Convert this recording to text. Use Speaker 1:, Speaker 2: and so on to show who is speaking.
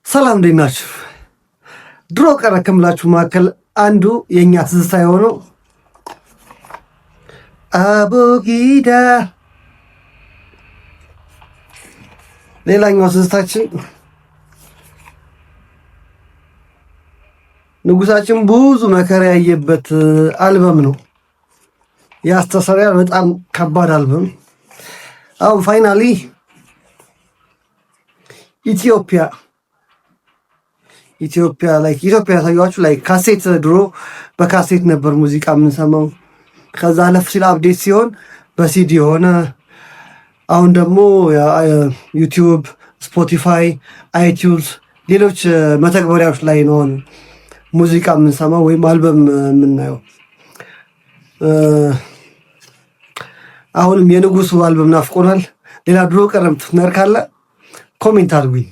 Speaker 1: ሰላም፣ እንዴት ናችሁ? ድሮ ቀረ ከምላችሁ መካከል አንዱ የእኛ ትዝታ የሆነው አቦጊዳ፣ ሌላኛው ትዝታችን ንጉሳችን ብዙ መከራ ያየበት አልበም ነው። ያስተሰርያል በጣም ከባድ አልበም። አሁን finally ኢትዮጵያ ኢትዮጵያ like ኢትዮጵያ ያሳየኋችሁ like ካሴት፣ ድሮ በካሴት ነበር ሙዚቃ የምንሰማው። ከዛ አለፍ ሲል update ሲሆን በሲዲ የሆነ፣ አሁን ደግሞ YouTube፣ Spotify፣ iTunes፣ ሌሎች መተግበሪያዎች ላይ ነው አሁን ሙዚቃ የምንሰማው ወይም አልበም የምናየው። አሁንም የንጉሱ አልበም ናፍቆናል። ሌላ ድሮ ቀረምት ነር ካለ comment አድርጉኝ።